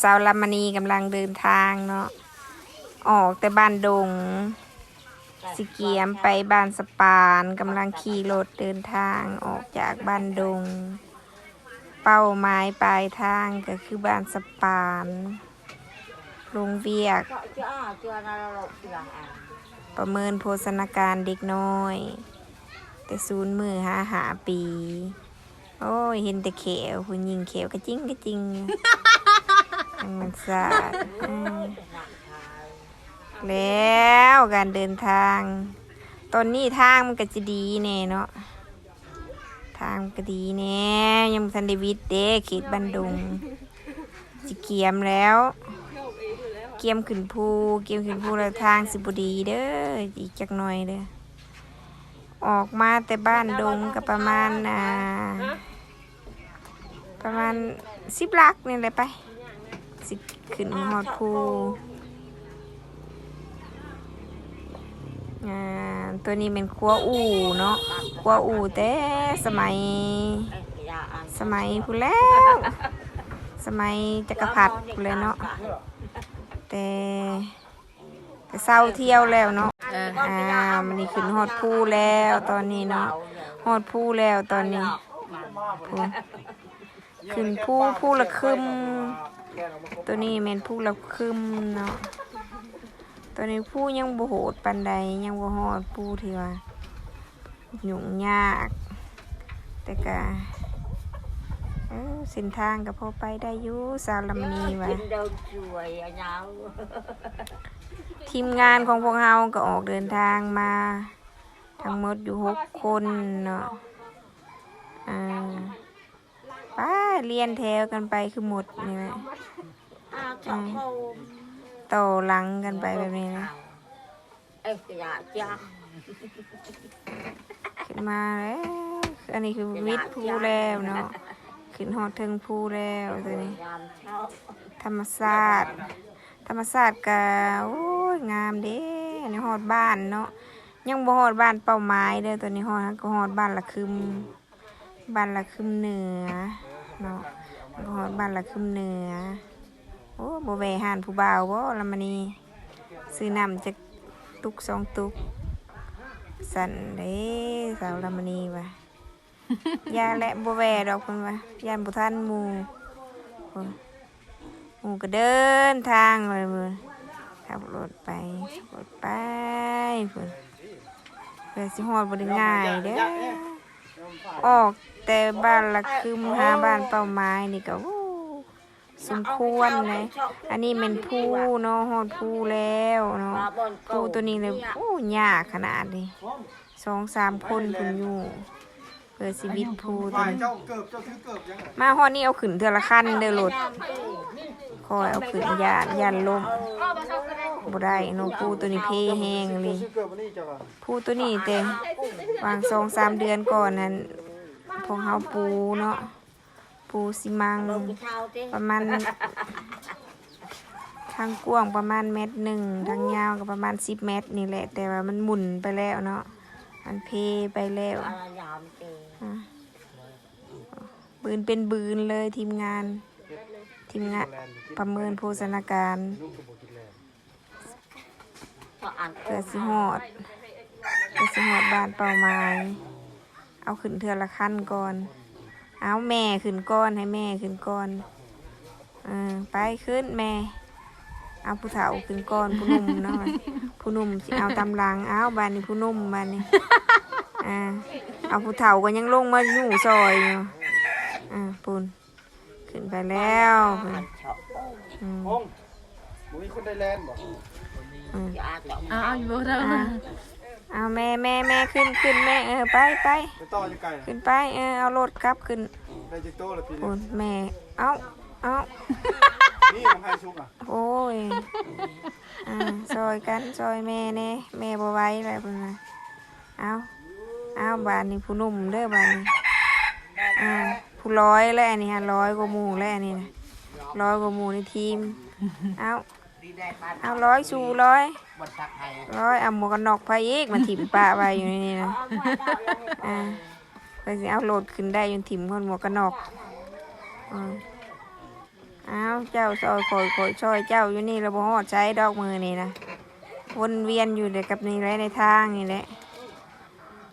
ສາວລຳມະນີກຳລັງເດີນທາງເນາະ ອອກແຕ່ບ້ານດົງ ຊິກຽມໄປບ້ານສະປານ ກຳລັງຂີ່ລົດເດີນທາງອອກຈາກບ້ານດົງ ເປົ້າໝາຍປາຍທາງກໍຄືບ້ານສະປານ ລົງວຽກ ປະເມີນໂພຊະນາການເດັກນ້ອຍ ແຕ່ສູນມື້ຫາຫ້າປີ. ໂອ້ຍ ເຫັນແຕ່ແຂ້ວ ຜູ້ຍິງແຂ້ວກະຈິງກະຈິງ ທຳມະຊາດ. ເອີ ແລ້ວການເດີນທາງ ຕອນນີ້ທາງມັນກະຈະດີແດ່ເນາະ ທາງມັນກະດີແດ່ ຍັງບໍ່ທັນໄດ້ວິດເດ້ ເຂດບ້ານດົງ ຊິກຽມແລ້ວ ກຽມຂຶ້ນພູ ກຽມຂຶ້ນພູແລ້ວທາງຊິບໍ່ດີເດີ ອີກຈັກໜ່ອຍເດີ. ອອກມາແຕ່ບ້ານດົງກໍປະມານ ອ່າ ປະມານສິບຫຼັກນີ້ແຫຼະໄປ ຊິຂຶ້ນຮອດພູ. ອ່າ ຕົວນີ້ແມ່ນຄົວອູ່ເນາະ ຄົວອູ່ແຕ່ສະໄໝ ສະໄໝພຸ້ນແລ້ວ ສະໄໝຈັກກະພັດພຸ້ນແຫຼະເນາະ ແຕ່ ແຕ່ເຊົາທ່ຽວແລ້ວເນາະ. ເອີ ອ່າ ມື້ນີ້ຂຶ້ນຮອດພູແລ້ວຕອນນີ້ເນາະ ຮອດພູແລ້ວຕອນນີ້ ພຸ້ນ ຂຶ້ນພູ ພູລະຄຶມ ຕົວນີ້ແມ່ນພູລະຄຶມເນາະ ຕົວນີ້ພູຍັງບໍ່ໂຫດປານໃດ ຍັງບໍ່ຮອດພູທີ່ວ່າ ຫຍຸ້ງຍາກ ແຕ່ກະ ເອີ ເສັ້ນທາງກະພໍໄປໄດ້ຢູ່ ສາວລຳມະນີວ່າ. ທີມງານຂອງພວກເຮົາກະອອກເດີນທາງມາທັງໝົດຢູ່ຫົກຄົນເນາະ ອ່າ ໄປລຽນແຖວກັນໄປຄືໝົດນີ້ແຫຼະ ອືມ ຕໍ່ຫຼັງກັນໄປແບບນີ້ແຫຼະ. ຂຶ້ນມາແລ້ວ ອັນນີ້ຄືວິດພູແລ້ວເນາະ ຂຶ້ນຮອດເທິງພູແລ້ວຕົວນີ້. ທຳມະຊາດ ທຳມະຊາດກະ ໂອ້ຍ ງາມເດ້ ອັນນີ້ຮອດບ້ານເນາະ ຍັງບໍ່ຮອດບ້ານເປົ້າໝາຍເດີ ຕົວນີ້ຮອດ ກໍຮອດບ້ານລະຄຶມ ບ້ານລະຄຶມເໜືອເນາະ ກໍຮອດບ້ານລະຄຶມເໜືອ. ໂອ້ ບໍ່ແວ່ຮ້ານຜູ້ບ່າວບໍ່ລຳມະນີ ຊື້ນ້ຳຈັກຕຸກສອງຕຸກ ຊັ້ນເດ້ ສາວລຳມະນີວ່າ. ຢ່າແຫຼະ ບໍ່ແວ່ດອກ ເພິ່ນວ່າ ຢ້ານບໍ່ທັນໝູ່ ໂອ້ຍ ໝູ່ກໍເດີນທາງໄປ ເພິ່ນຂັບລົດໄປ ຂັບລົດໄປ ເພິ່ນ ເພື່ອຊິຮອດບໍ່ໄດ້ງ່າຍເດີ ອອກແຕ່ບ້ານລະຄຶມຫາບ້ານເປົ້າໝາຍນີ້ກໍ ໂອ້ ສົມຄວນເດ້. ອັນນີ້ແມ່ນພູເນາະ ຮອດພູແລ້ວເນາະ ພູຕົວນີ້ເລີຍ ໂອ້ ຍາກຂະໜາດນີ້ ສອງສາມຄົນພຸ້ນຢູ່ ເພື່ອຊິວິດພູຕົວນີ້. ມາຮອດນີ້ເອົາຂຶ້ນເທື່ອລະຄັນເດີລົດ ຄ່ອຍເອົາຂຶ້ນ ຢ້ານ ຢ້ານລົ້ມ ບໍ່ໄດ້ເນາະ ພູຕົວນີ້ເພແຮງອີ່ຫຼີ. ພູຕົວນີ້ແຕ່ຫວ່າງສອງສາມເດືອນກ່ອນຫັ້ນ ພວກເຮົາປູເນາະ ປູຊີມັງ ປະມານ ທາງກວ້າງປະມານແມັດໜຶ່ງ ທາງຍາວກໍປະມານສິບແມັດນີ້ແຫຼະ ແຕ່ວ່າມັນໝຸ່ນໄປແລ້ວເນາະ ມັນເພໄປແລ້ວ ອາ ບືນເປັນບືນເລີຍ ທີມງານ ທີມງານປະເມີນໂພຊະນາການ. ເພື່ອຊິຮອດ ເພື່ອຊິຮອດບ້ານເປົ້າໝາຍ ເອົາຂຶ້ນເທື່ອລະຄັນກ່ອນ ເອົາແມ່ຂຶ້ນກ່ອນ ໃຫ້ແມ່ຂຶ້ນກ່ອນ ເອີ ໄປຂຶ້ນແມ່ ເອົາຜູ້ເຖົ້າຂຶ້ນກ່ອນ ຜູ້ໜຸ່ມເນາະ ຜູ້ໜຸ່ມຊິເອົາຕາມຫຼັງ ເອົາບາດນີ້ຜູ້ໜຸ່ມບາດນີ້ ອ່າ ເອົາຜູ້ເຖົ້າກໍຍັງລົງມາຢູ່ຊ່ອຍຢູ່ ອ່າ ພຸ້ນ ຂຶ້ນໄປແລ້ວ ອືມ ບໍ່ມີຄົນໄດ້ແລ່ນບໍ່? ອືມ ເອົາ ເອົາຢູ່ບໍ່ເດີ ອ່າ ເອົາແມ່ ແມ່ ແມ່ ຂຶ້ນ ຂຶ້ນແມ່ ເອີ ໄປ ໄປ ໄປຕໍ່ຢູ່ໄກ ຂຶ້ນໄປ ເອີ ເອົາລົດກັບຂຶ້ນ ໄດ້ຈັກໂຕລະປີນີ້? ພຸ້ນແມ່ ເອົາ ເອົາ ນີ້ໃຫ້ຊຸກອ່ະ ໂອ້ຍ ອ່າ ຊ່ອຍກັນ ຊ່ອຍແມ່ແດ່ ແມ່ບໍ່ໄຫວແລ້ວ ເພິ່ນວ່າ. ເອົາ ເອົາ ບາດນີ້ຜູ້ໜຸ່ມເດີບາດນີ້ ອ່າ ຜູ້ລອຍແລ້ວອັນນີ້ ຮະ ລອຍກວ່າໝູ່ແລ້ວອັນນີ້ນະ ລອຍກວ່າໝູ່ໃນທີມ ເອົາ ເອົາ ລອຍ ສູ້ ລອຍ ລອຍ ເອົາໝວກກັນນັອກໃຜອີກມາຖິ້ມປະໄວ້ຢູ່ໃນນີ້ນະ ອ່າ ເພິ່ນຊິເອົາລົດຂຶ້ນໄດ້ ຈົນຖິ້ມຮອດໝວກກັນນັອກ ອ່າ. ເອົ ອ້າວ ເຈົ້າຊ່ອຍຂ້ອຍ ຂ້ອຍຊ່ອຍເຈົ້າຢູ່ນີ້ລະ ບໍ່ຮອດໃສດອກມື້ນີ້ນະ ວົນວຽນຢູ່ແຕ່ກັບນີ້ແຫຼະ ໃນທາງນີ້ແຫຼະ.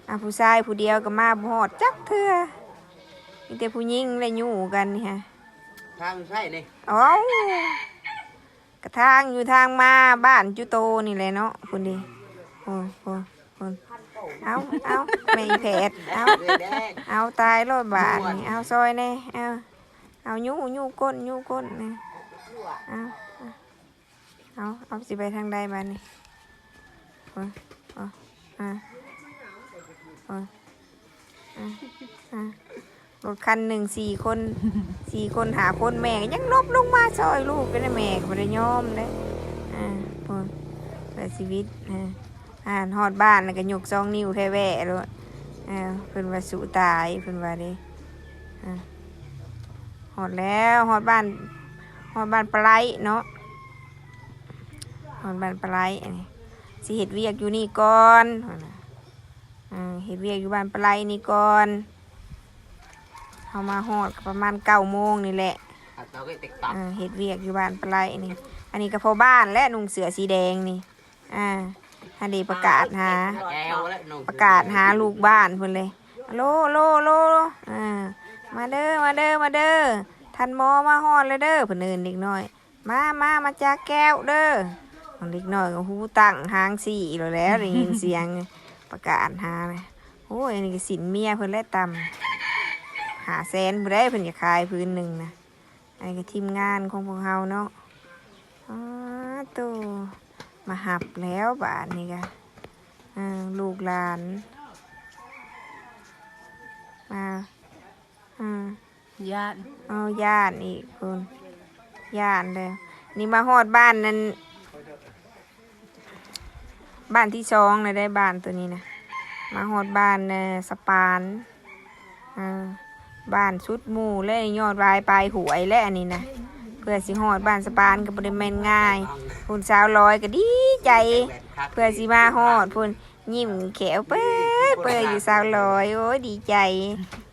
ອາ ຜູ້ຊາຍຜູ້ດຽວກໍມາບໍ່ຮອດຈັກເທື່ອ ມີແຕ່ຜູ້ຍິງແຫຼະຍູ້ກັນນີ້ຮະ. ທາງໃສນີ້? ເອົ້າ ກະທາງຢູ່ທາງມາບ້ານຈຸໂຕນີ້ແຫຼະເນາະ ພຸ້ນເດ ໂອ້ ໂອ້ ພຸ້ນ. ເອົາ ເອົາ ແມ່ອີແພດ ເອົາ ເອົາ ຕາຍໂລດບາດນີ້ ເອົາ ຊ່ອຍແດ່ ເອົາ ເອົາ ຍູ້ ຍູ້ກົ້ນ ຍູ້ກົ້ນນີ້ ເອົາ ເອົາ ເອົາ ຊິໄປທາງໃດບາດນີ້? ໂອ້ຍ ໂອ້ຍ ອາ ໂອ້ຍ ອາ ອາ ລົດຄັນໜຶ່ງສີ່ຄົນ ສີ່ຄົນຫ້າຄົນ ແມ່ກໍຍັງຫຼົບລົງມາຊ່ອຍລູກຢູ່ເດ້ ແມ່ກໍບໍ່ໄດ້ຍອມເດ້. ອາ ໂອ້ຍ ເພື່ອຊີວິດ ອາ ອາ ຮອດບ້ານແລ້ວກໍຍົກສອງນິ້ວແຜ່ແວ່ໂລດ. ເອີ ເພິ່ນວ່າສູ້ຕາຍ ເພິ່ນວ່າເດ້. ອາ ຮອດແລ້ວ ຮອດບ້ານ ຮອດບ້ານປາໄລເນາະ ຮອດບ້ານປາໄລ ອັນນີ້ ຊິເຮັດວຽກຢູ່ນີ້ກ່ອນ ເພິ່ນວ່າ. ເອີ ເຮັດວຽກຢູ່ບ້ານປາໄລນີ້ກ່ອນ ເຮົາມາຮອດກໍປະມານເກົ້າໂມງນີ້ແຫຼະ. ເອີ ເຮັດວຽກຢູ່ບ້ານປາໄລນີ້ ອັນນີ້ກໍພໍ່ບ້ານແຫຼະ ນຸ່ງເສື້ອສີແດງນີ້. ອາ ຫັ້ນເດ ປະກາດຫາ ປະກາດຫາລູກບ້ານເພິ່ນເລີຍ ໂລ ໂລ ໂລ ເອີ ມາເດີ ມາເດີ ມາເດີ ທ່ານໝໍມາຮອດແລ້ວເດີ ເພິ່ນເອີ້ນເດັກນ້ອຍ ມາ ມາ ມາຈາກແກ້ວເດີ. ເດັກນ້ອຍກໍຫູຕັ້ງຫາງສີ້ໂລດແຫຼະ ໄດ້ຍິນສຽງປະກາດຫາ. ໂອ້ຍ ອັນນີ້ກໍສິນເມຍເພິ່ນແຫຼະ ຕ່ຳຫ້າແສນພຸ້ນໃດ ເພິ່ນຈະຂາຍຜືນໜຶ່ງນະ. ອັນນີ້ກໍທີມງານຂອງພວກເຮົາເນາະ. ອາ ໂຕ ມາຮັບແລ້ວບາດນີ້ກະ ເອີ ລູກຫຼານມາ ອາ ຢ້ານ ເອົາ ຢ້ານອີກພຸ້ນ ຢ້ານແລ້ວ. ນີ້ມາຮອດບ້ານນັ້ນ ບ້ານທີສອງແລ້ວໄດ໋ ບ້ານໂຕນີ້ນະ ມາຮອດບ້ານ ເອີ ສະປານ ເອີ ບ້ານສຸດໝູ່ເລີຍ ຍອດວາຍປາຍຫ້ວຍແຫຼະອັນນີ້ນະ. ເພື່ອຊິຮອດບ້ານສະປານກໍບໍ່ໄດ້ແມ່ນງ່າຍ ພຸ້ນ ສາວລອຍກໍດີໃຈ ເພື່ອຊິມາຮອດພຸ້ນ ຍິ້ມແຂ້ວເປີຍໆຢູ່ ສາວລອຍ ໂອ້ຍ ດີໃຈ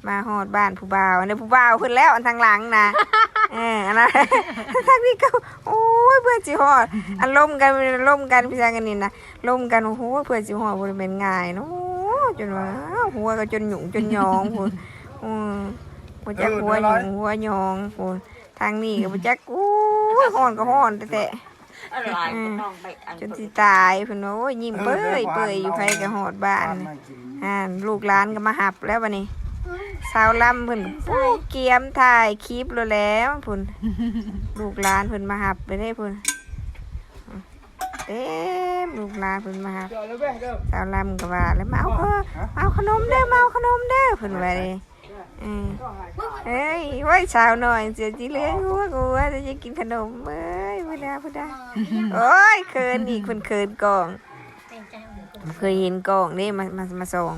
ມາຮອດບ້ານຜູ້ບ່າວ ອັນນັ້ນຜູ້ບ່າວເພິ່ນແລ້ວ ອັນທາງຫຼັງນະ ເອີ ອັນນັ້ນ ທາງນີ້ກໍ ໂອ້ຍ ເພື່ອຊິຮອດ ອັນລົມກັນ ລົມກັນ ພີ່ຊ່າງ ອັນນີ້ນະ ລົມກັນ ໂອ້ໂຫ ເພື່ອຊິຮອດບໍ່ໄດ້ແມ່ນງ່າຍເນາະ ຈົນວ່າຫົວກໍຈົນຫຍຸ້ງຈົນຫຍອງພຸ້ນ ອື ບໍ່ຈັກຫົວຫຍຸ້ງຫົວຫຍອງພຸ້ນ ທາງນີ້ກໍບໍ່ຈັກ ໂອ້ຍ ຮ້ອນກໍຮ້ອນແທ້ໆ ອື ຈົນຊິຕາຍພຸ້ນວ່າ ໂອ້ຍ ຍິ້ມເປີຍໆຢູ່ ໃຜກໍຮອດບ້ານ ຫັ້ນ ລູກຫຼານກໍມາຮັບແລ້ວບັດນີ້ ສາວລຳເພິ່ນກໍ ໂອ້ ກຽມຖ່າຍຄລິບໂລດແລ້ວພຸ້ນ ລູກຫຼານເພິ່ນມາຮັບແລ້ວເດ້ພຸ້ນ. ເຕັມ ລູກຫຼານເພິ່ນມາຫາ ສາວລຳກໍວ່າແລ້ວ ມາເອົາ ມາເອົາຂະໜົມເດີ ມາເອົາຂະໜົມເດີ ເພິ່ນວ່າເດ້ ເອີ ເອີຍ ໂອ້ຍ ສາວນ້ອຍເສື້ອສີເຫຼືອງ ຫົວກໍຫົວ ຈະກິນຂະໜົມ ເອີຍ ພຸ້ນນະ ພຸ້ນນະ ໂອ້ຍ ເຂີນອີກ ເພິ່ນເຂີນກ້ອງ ບໍ່ເຄີຍເຫັນກ້ອງເດ້ ມາ ມາ ມາສ່ອງ.